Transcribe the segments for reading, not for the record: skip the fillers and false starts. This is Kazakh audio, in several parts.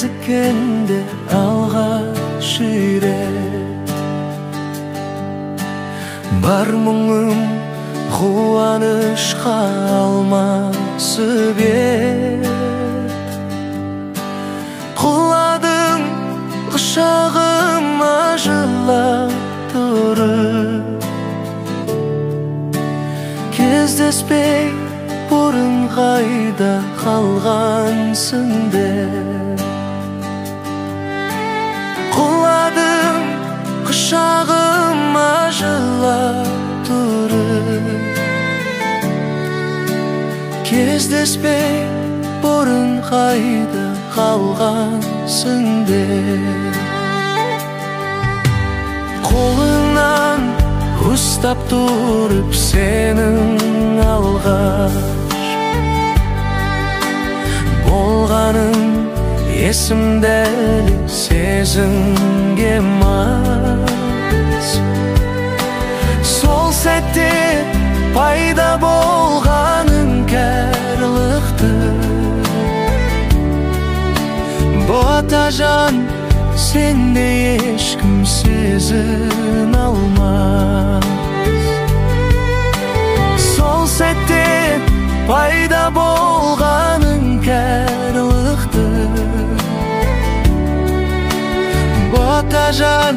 Кезіккенде алғаш рет бар мұңым қуанышқа алмасып ед. Құладың құшағыма жылап тұрып, кездеспей бұрын қайда қалғансың деп. Құладың құшағыма жылап тұрып, кездеспей бұрын қайда қалғансың деп. Қолыңнан ұстап тұрып сенің алғаш болғаның есімде әлі сезімге мас. Сол сәтте пайда болған іңкәрлықты, Ботажан, сендей ешкім сезіне алмас. Сол сәтте пайда болған іңкәрлықты, Ботажан,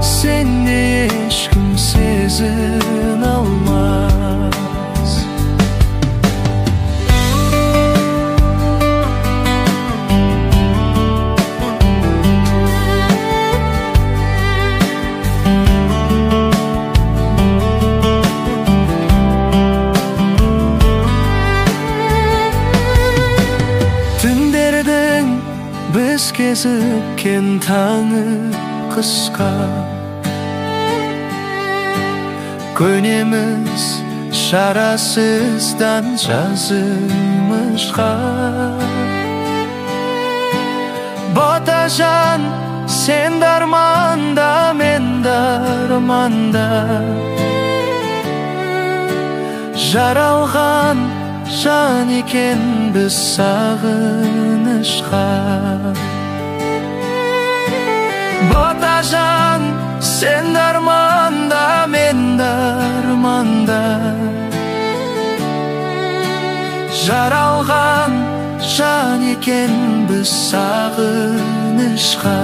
сендей ешкім сезіне алмас. Түндердің біз кезіккен таңы қысқа, көнеміз шарасыздан жазымышқа. Ботажан, сен де арманда, мен де арманда, жаралған жан екенбіз сағынышқа. Ботажан, сен де арманда, мен де арманда, жаралған жан екенбіз сағынышқа.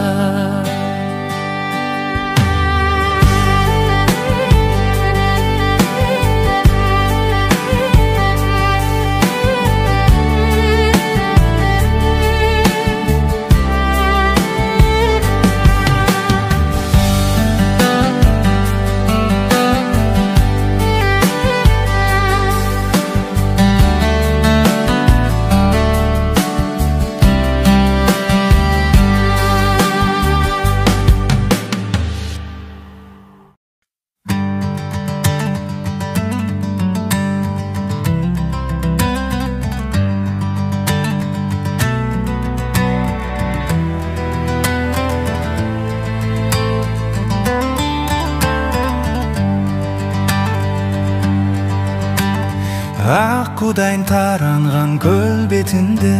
Аққудайын таранған көл бетінде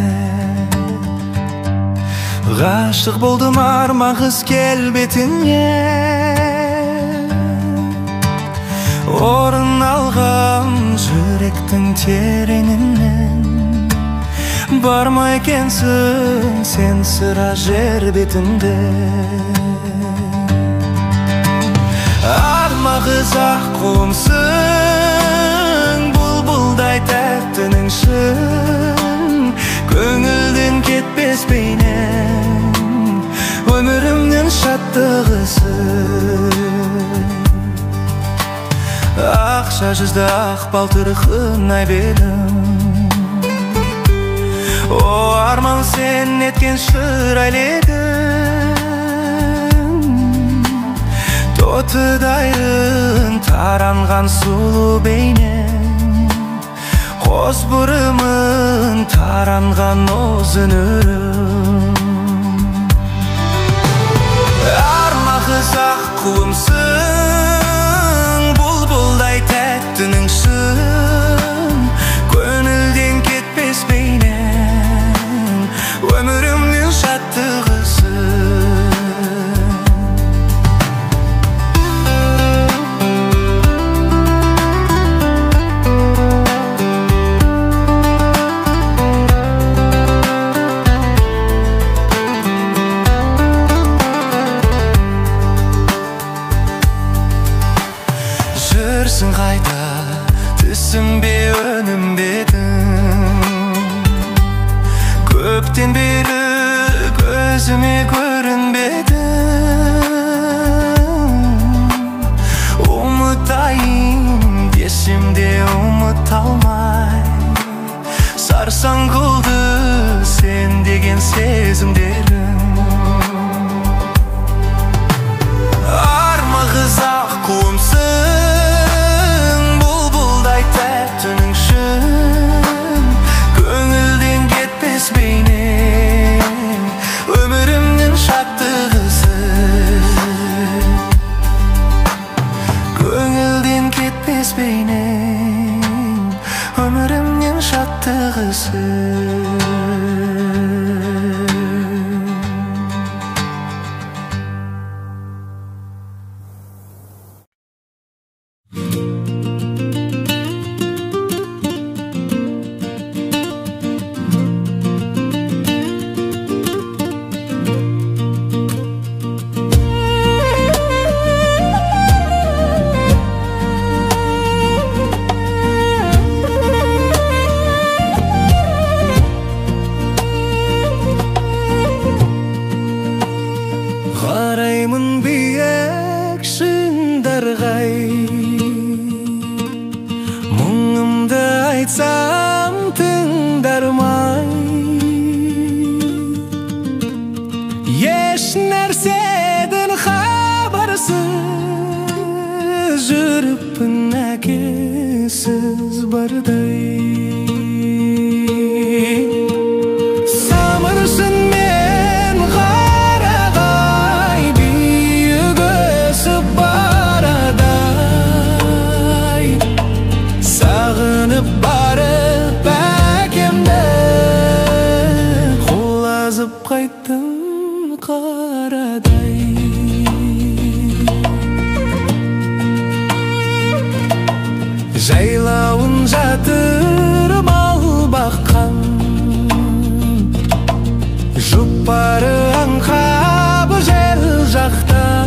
ғашық болдым арман қыз келбетіне. Орын алған жүректің тереңінен, бар ма екенсің сен сірә жер бетінде. Арман қыз аққуымсың, бұлбұлдай тәттінің шын, көңілден кетпес бейнең, өмірімнің шаттығысың. Ақша жүзді ақ балтыр қынай белім, о арман сен неткен шырайлы едің. Тотыдайын таранған сұлу бейнең, қос бұрымын таранған ұзын өрім. Арман қыз аққуымсың, бұлбұлдай тәттінің шын, көңілден кетпес бейнең, өмірімнің шаттығы. Жүрсің қайда, түсім бе өнім бедің? Көптен бері көзіме көрінбедің. Ұмытайын десем де ұмыта алмай, сарсаң қылды сен деген сезімдерім. Армағыз ақ қуымсың, бұлбұлдай тәтті үнің шын, көңілден кетпес бейнең, өмірімнің шаттығысың. Көңілден кетпес бейнең, өмірімнің шаттығысың. Қараймын биік шыңдарға, мұңымды айтсам тыңдармай, еш нәрседен хабарсыз жүріппін әкесіз бардай. Самырсын мен қарағай, биік өсіп барадай, сағынып барып әкемді, құлазып қайттым қарадай. Жайлауын жатыр мал баққан, жұпары аңқап жел жақтан,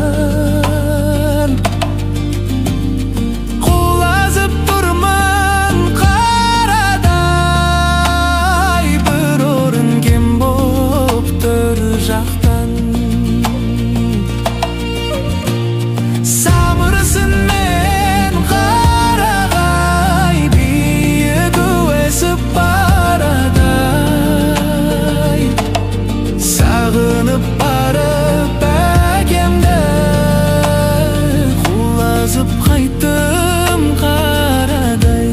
құлазып тұрмын қарадай, бір орын кем боп тұр жақтан. Самырсын мен қарағай, биік өсіп барадай, сағынып барып әкемді, құлазып қайттым қарадай.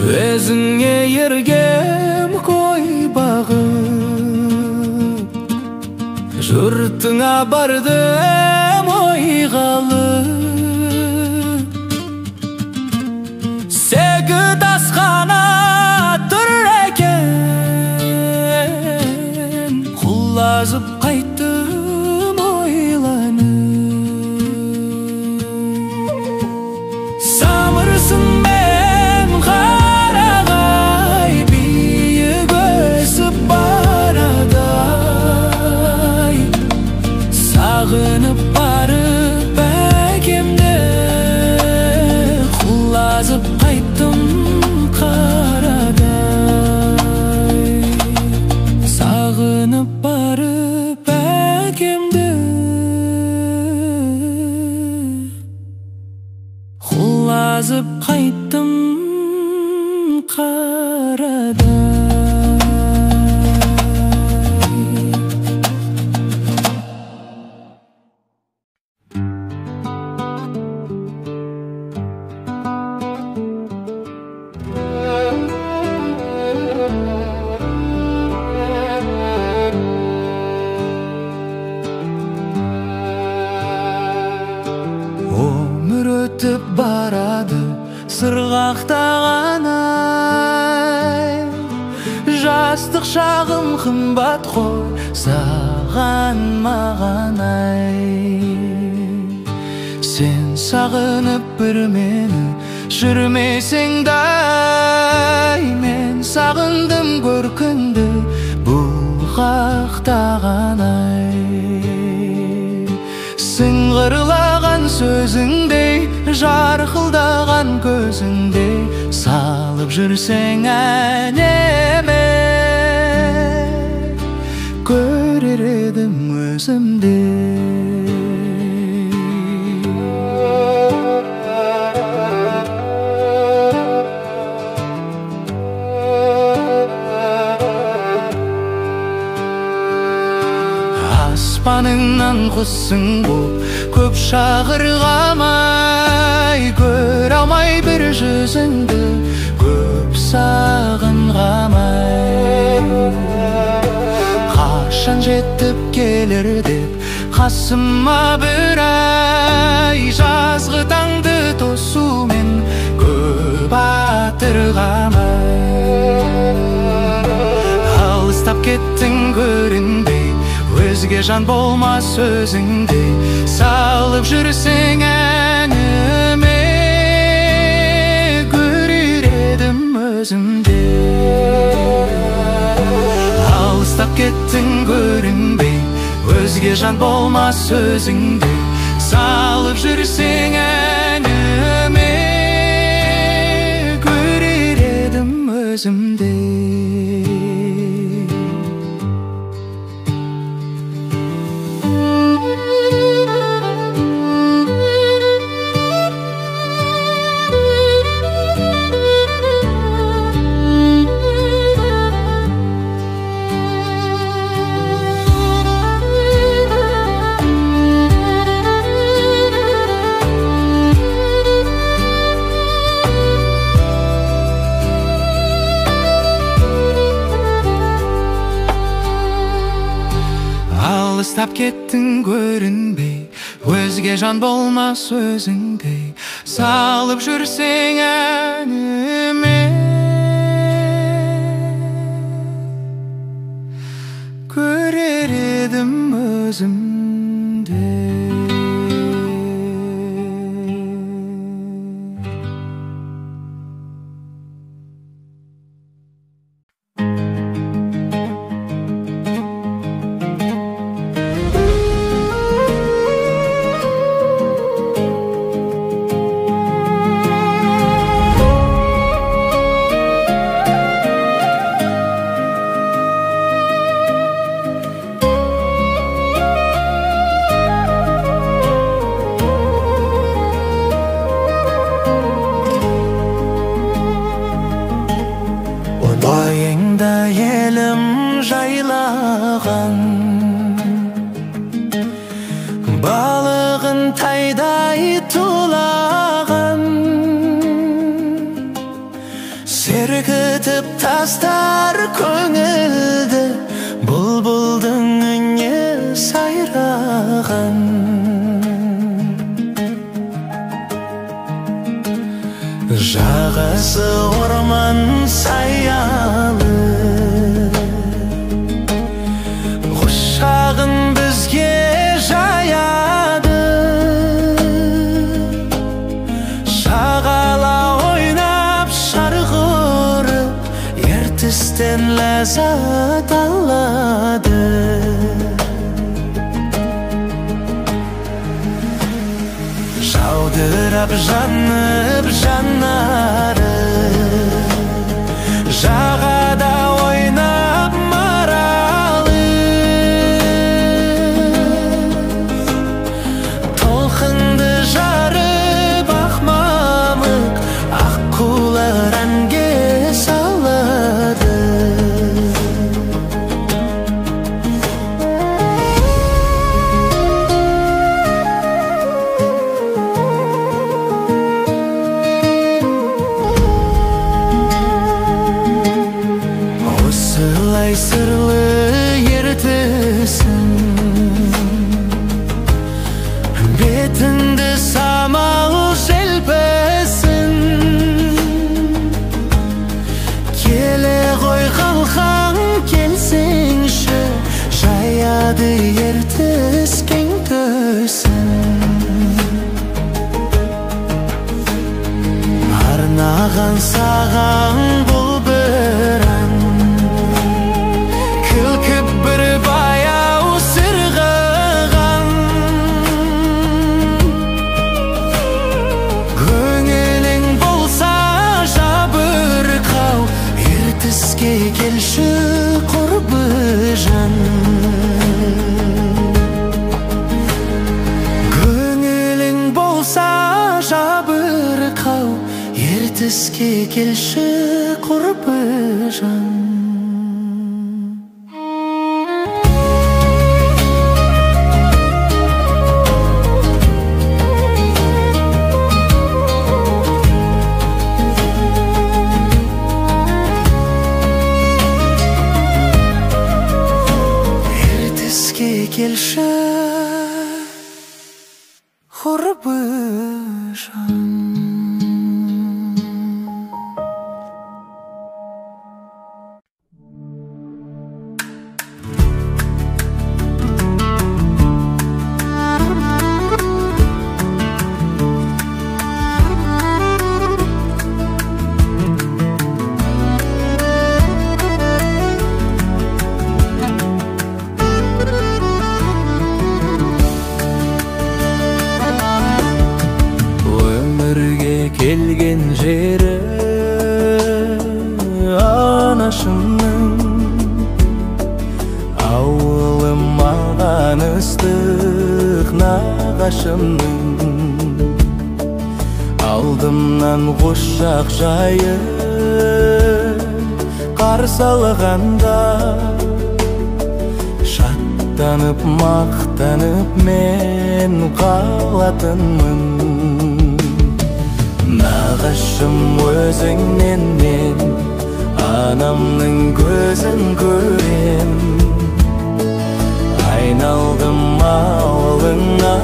Өзіңе ергем қой бағып, жұртыңа бардым ойғалы, сегі тасқана тұр екен, құлазып қайттым ойланып. Самырсын мен қарағай, биік өсіп барадай, сағынып барып әкемді, құлазып қайттым қарадай. Сағынып барып әкемді, құлазып қайттым қарадай. Өмір өтіп барады сырғақтаған ай, жастық шағым қымбат қой саған маған ай. Сен сағынып бір мені жүрмесең дай. Мен сағындым көркіңді бұлғақтаған ай. Сыңғырлаған сөзіңдей, жарқылдаған көзіңдей, салып жүрсең әнеме, көрер едім өзімде. Аспаныңнан құсың боп көп шақырғамай, көре алмай бір жүзіңді көп сағынғамай. Қашан жетіп келер деп қасыма бір ай, жазғы таңды тосумен көп атырғамай. Алыстап кеттің көрінбей, өзге жан болмас өзіңдей, салып жүрсең әніме, көрер едім өзімде. Алыстап кеттің көрінбей, өзге жан болмас өзіңдей, салып жүрсең әніме, көрер едім өзімде. Алыстап кеттің көрінбей, өзге жан болмас өзіңдей, салып жүрсең әніме, көрер едім өзімде. Бойыңда елім жайлаған, балығын тайдай тулаған, сергітіп тастар көңілді бұлбұлдың үні сайраған. Жағасы орман саялы, құшағын бізге жаяды, шағала ойнап шарқ ұрып, ертістен ләззат алады. Жаудырап жанып жанары, жағада ойнап маралы, толқынды жарып ақ мамық, аққулар әнге салады. Ертіске келші құрбыжан. Ертіске келші құрбыжан. Келген жері анашымның, ауылы маған ыстық нағашымның. Алдымнан құшақ жайып қарсы алғанда, шаттанып мақтанып мен қалатынмын. Нағашым өзіңнен мен анамның көзін көрем. Айналдым ауылыңнан,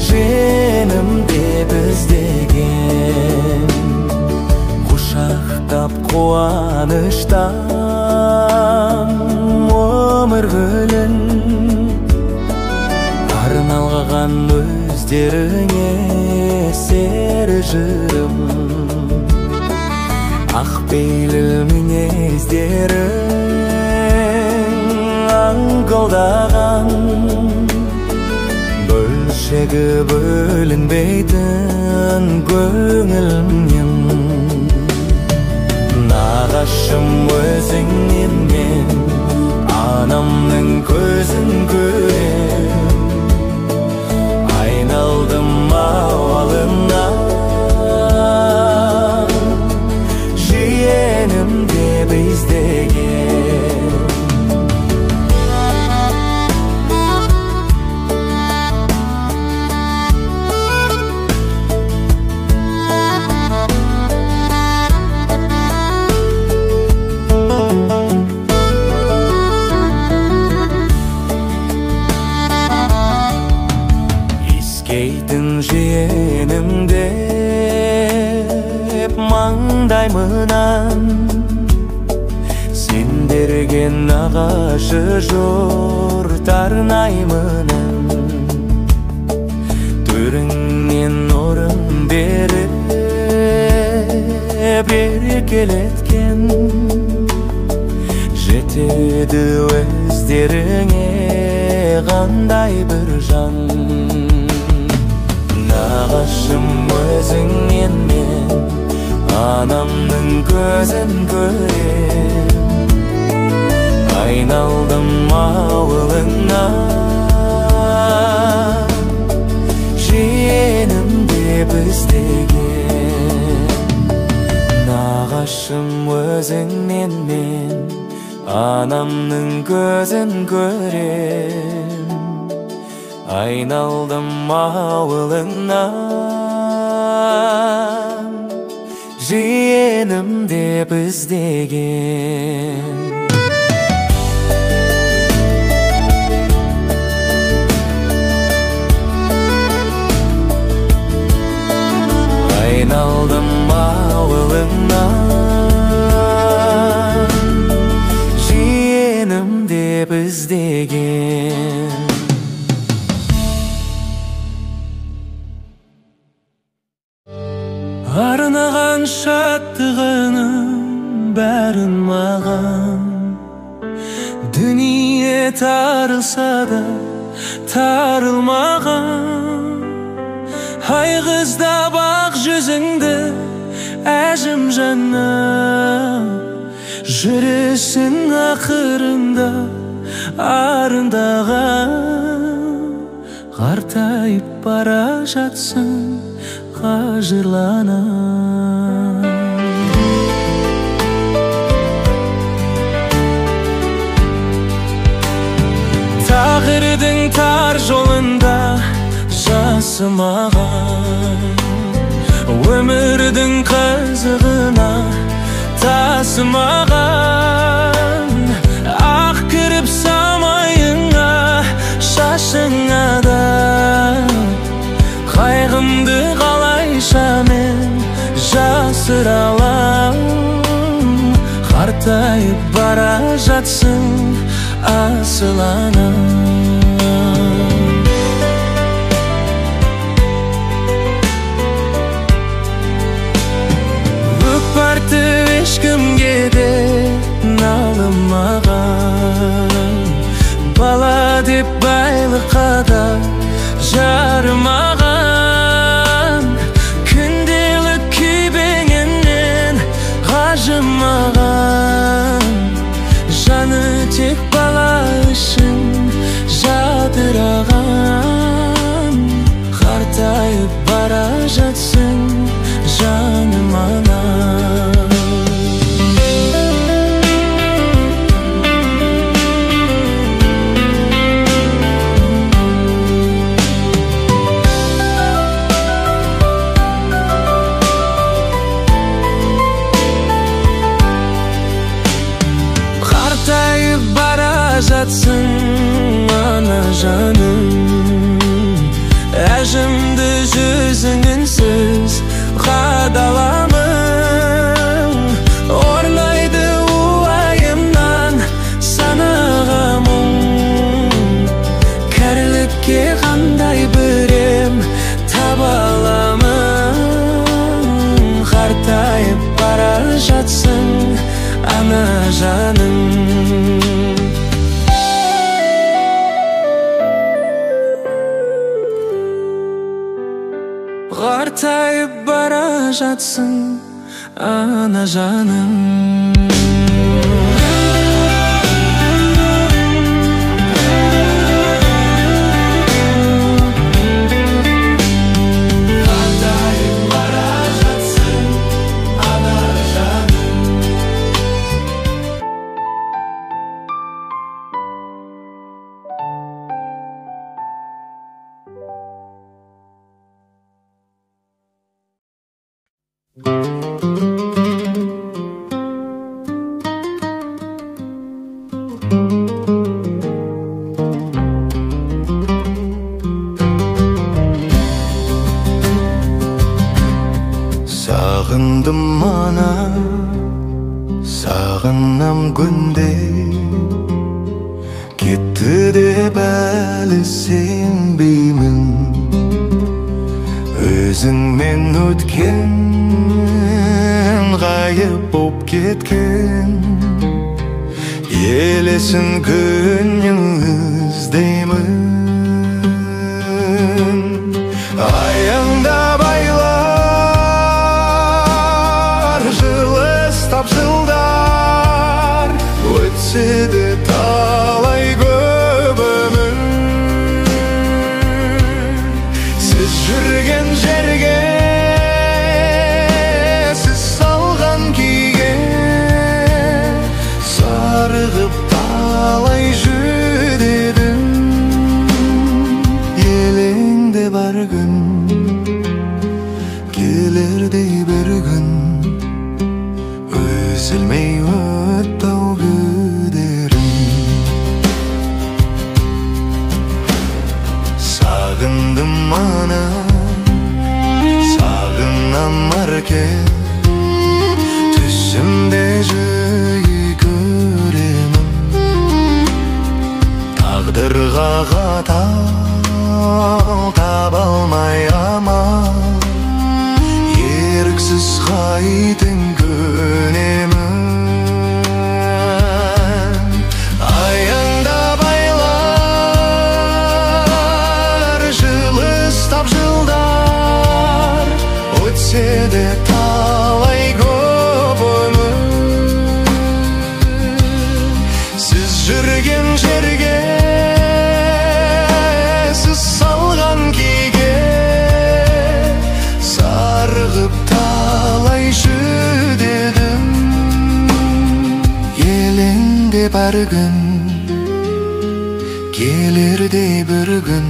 женім деп іздеген. Құшақтап қуаныштан өмір гүлін арналған өздеріңе сері жырым. Ақ пейіл мінездерің аңқылдаған, бөлшегі бөлінбейтін көңілімнен. Нағашым өзіңнен мен анамның көзін көрем. Айналдым ауылыңнан, жиенім деп іздеген. Иіскейтін жиенім деп маңдаймынан, сендерге нағашы жұрт арнаймын. Төріңнен орын беріп еркелеткен, жетеді өздеріңе қандай бір жан. Нағашым өзіңнен мен анамның көзін көрем. Айналдым ауылыңнан, жиенім деп іздеген. Нағашым өзіңнен мен анамның көзін көрем. Айналдым ауылыңнан, жиенім деп іздеген. Айналдым ауылыңнан, жиенім деп іздеген. Арнаған шаттығының бәрін маған, дүние тарылса да тарылмаған. Айғыздап ақ жүзіңді әжім жаным, жүрісің ақырында арындаған. Қартайып бара жатсың қажырланам. Тағдырдың тар жолында жасымаған, өмірдің қызығына тасымаған, ақ кіріп самайыңа, шашыңа да қайғымды қалайша мен жасыра алам. Қартайып бара жатсың асыл анам. Өкпартып ешкімге де налымаған, бала деп байлыққа да жарымаған, күнделік күйбеңінен қажымаған, жаны тек бала үшін жадыраған. Қартайып бара жатсың жаным анам. Қартайып бара жатсың ана жаным, әжімді жүзің үнсіз қадаламын. Орнайды уайымнан санаға мұң, кәрілікке қандай бір ем таба аламын. Қартайып бара жатсың ана жаным. Қартайып бара жатсың ана жаным. Қартайып бара жатсың ана жаным. Сағындым ана, сағынам күнде, кетті деп әлі сенбеймін. Өзіңмен өткен, ғайып боп кеткен елесін күннен іздеймін. Аяңдап айлар, жылыстап жылдар, өтсе де талай көп өмір. Сіз жүрген жерге, сіз салған күйге, зарығып талай жүдедім. Елеңдеп әр күн, келердей бір күн, үзілмей өтті-ау күдерім. Сағындым ана, сағынам әркез, түсімде жиі көремін. Тағдырға қатал, таба алмай амал, еріксіз қайтын көнемін. Аяңдап айлар, жылыстап жылдар, өтсе де талай көп өмір. Сіз жүрген жерге, сіз салған күйге, бар күн, келердей бір күн,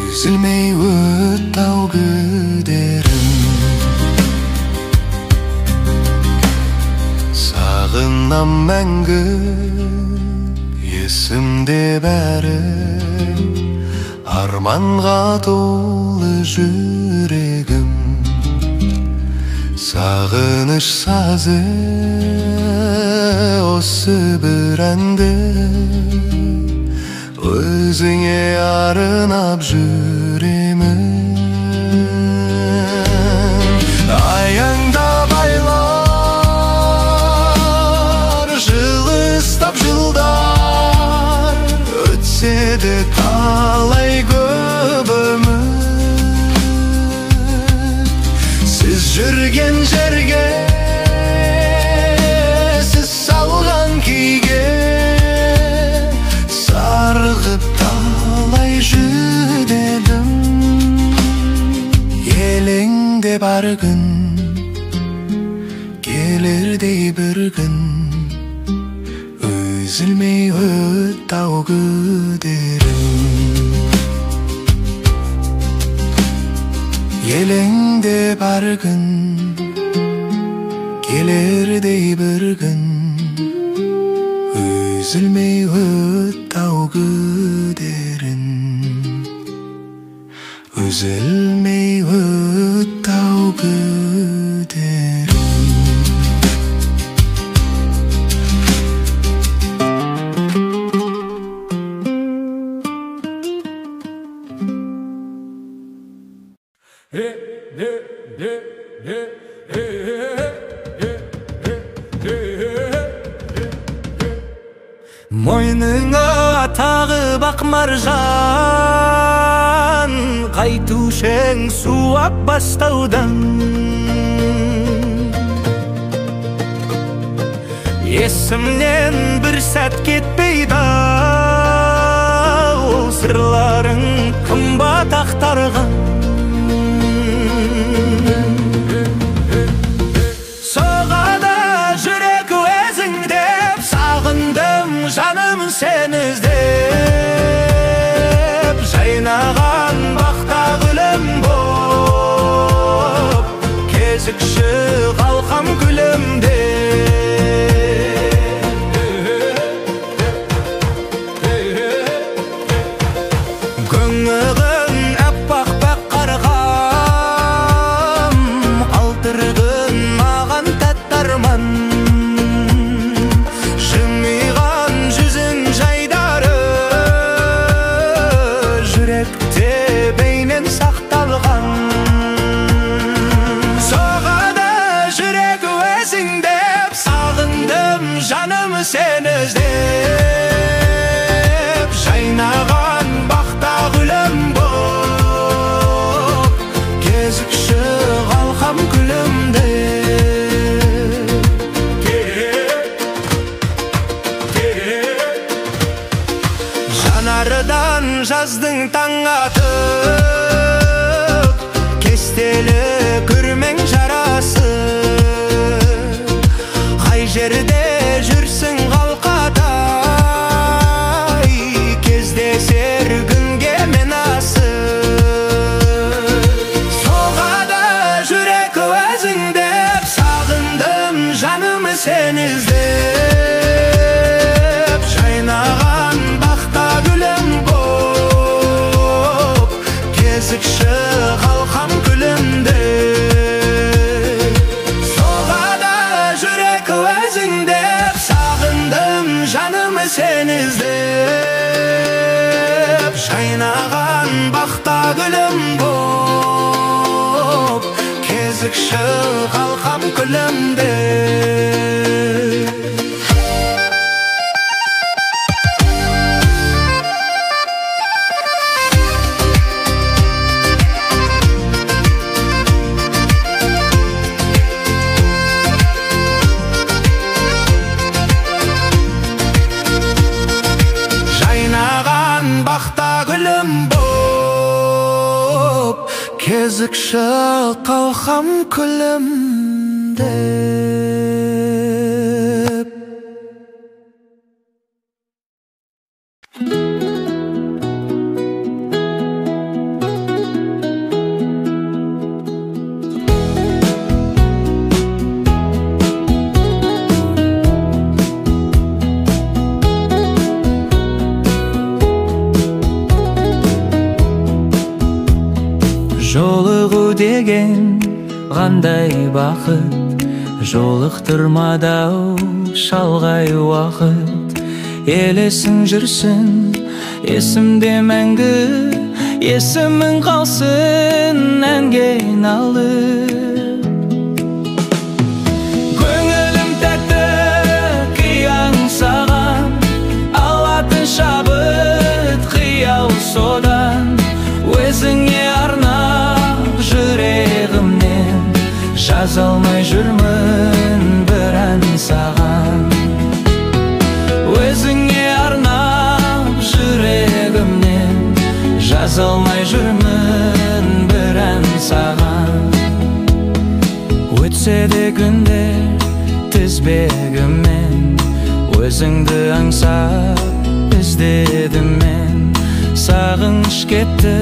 үзілмей өтті-ау күдерім. Сағынам мәңгі, есімде бәрі, арманға толы жүрегім. Сағыныш сазы осы бір әнді өзіңе арнап жүремін. Аяңдап айлар, жылыстап жылдар, өтсе де талай көп өмір. Сіз жүрген жерге, сіз салған күйге, сарғып талай жүдедім. Елеңдеп бар күн, келердей бір күн, үзілмей өтті-ау күдерім. Елеңдеп бар күн, келердей бір күн, үзілмей өтті-ау күдерім. Үзілмей өтті-ау күдерім. Мойныңа тағып ақ маржан, қайтушың суап бастаудан. Есімнен бір сәт кетпейді ол сырларың қымбат ақтарған. Соғады жүрек өзің деп, сағындым жаным сені іздеп. Жайнаған бақта гүлім боп, кезікші қалқам күлімде. Көңілің аппақ пәк қарғам, алтырғын маған тәтті арман. Жымиған жүзің жайдары, жүректе бейнең сақталған. Соғады жүрек өзің деп, сағындым жаным сені іздеп. Жайнаған бақта гүлім боп, кезікші қалқам күлімде. Жанардан жаздың таң атып, кестелі күрмең жарасы. Қай жерде жүрсің қалқатай, кездесер күнге мен асып. Соғады жүрек өзің деп, сағындым жаным сені іздеп. Жайнаған бақта гүлім боп, кезікші қалқам күлімде. Соғады жүрек өзің деп, сағындым жаным сені іздеп. Жайнаған бақта гүлім боп, кезікші қалқам күлімде. Жайнаған бақта гүлім боп, кезікші қалқам күлімдеп. Жолығу деген қандай бақыт, жолықтырмады-ау шалғай уақыт. Елесің жүрсін есімде мәңгі, есімің қалсын әнге айналып. Көңілім тәтті күй аңсаған, алатын шабыт қиял содан. Өзіңе арнап жүрегімнен жаза алмай жүрмін бір ән саған. Өзіңе арнап жүрегімнен жаза алмай жүрмін бір ән саған. Өтсе де күндер тізбегімен, өзіңді аңсап іздедім мен. Сағыныш кетті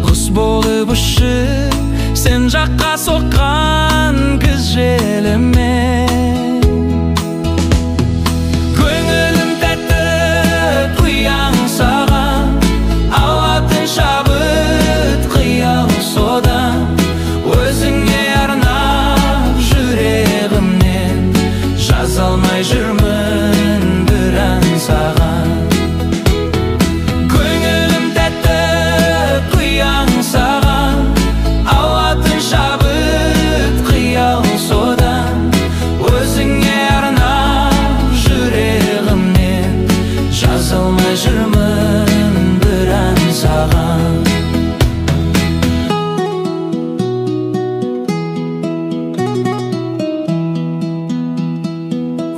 құс болып ұшып, сен жаққа соққан күз желімен. Көңілім тәтті күй аңсаған, алатын шабыт қиял содан. Өзіңе арнап жүрегімнен жаза алмай жүрмін бір ән саған. Көңілім тәтті күй аңсаған, алатын шабыт қиял содан. Өзіңе арнап жүрегімнен жаза алмай жүрмін бір ән саған.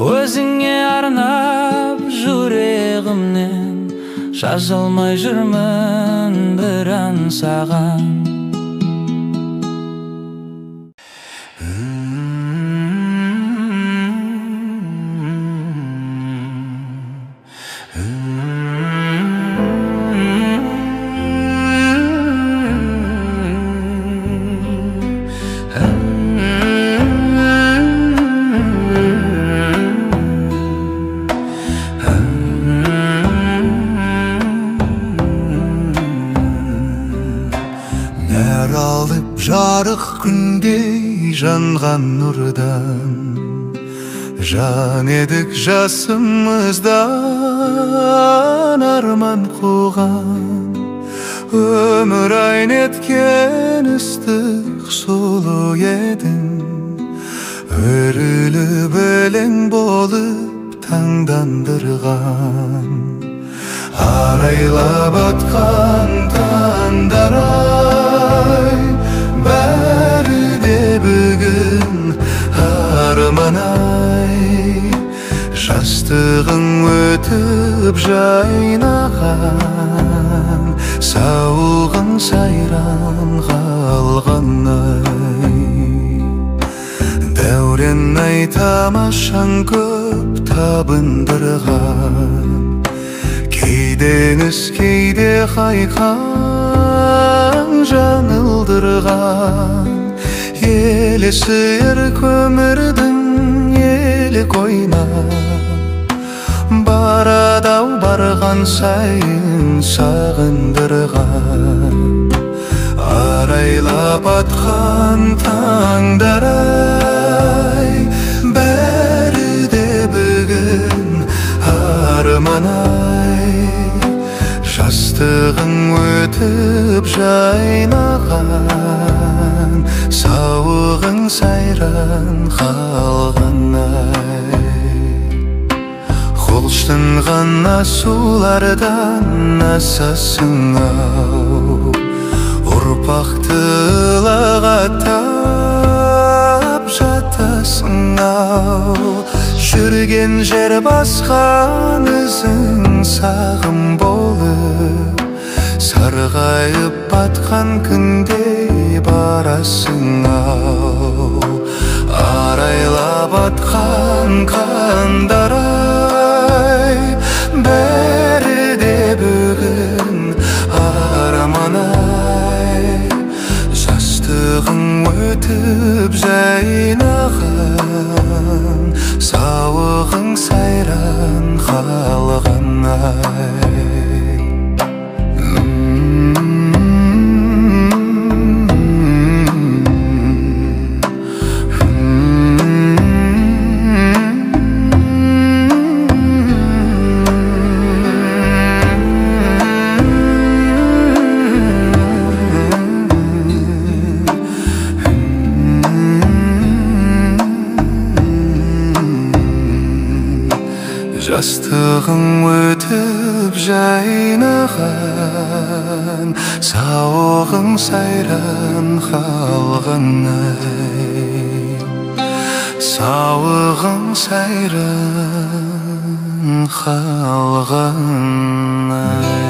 Өзіңе арнап жүрегімнен жаза алмай жүрмін бір ән саған. Нәр алып жарық күндей жанған нұрдан, жан едік жасымыздан арман қуған. Өмір айнеткен ыстық сұлу едің, өріліп өлең болып таңдандырған. Арайлап атқан таңдар ай, бәрі де бүгін арман ай. Жастығың өтіп жайнаған, сауығың сайран қалған ай. Дәурен ай тамашаң көп табындырған, кейде іңіз, кейде қайқаң жаңылдырған. Елесі көмірдің елі қойнап, барады-ау барған сайын сағындырған. Арайлап атқан таңдар ай, бәрі де бүгін арман ай. Жастығың өтіп жайнаған, сауығың сайран қалған ай. Құлшынған асулардан асасың ау, ұрпақты ылағаттап жатасың ау. Жүрген жер басқан ізің сағым болып, сарғайып батқан күнде барасың ау. Арайлап атқан қандар ай, бәрі де бүгін арман ай. Жастығың өтіп жайнаған, сауығың сайран қалған ай. Жастығың өтіп жайнаған, сауығың сайран қалған ай. Сауығың сайран қалған ай.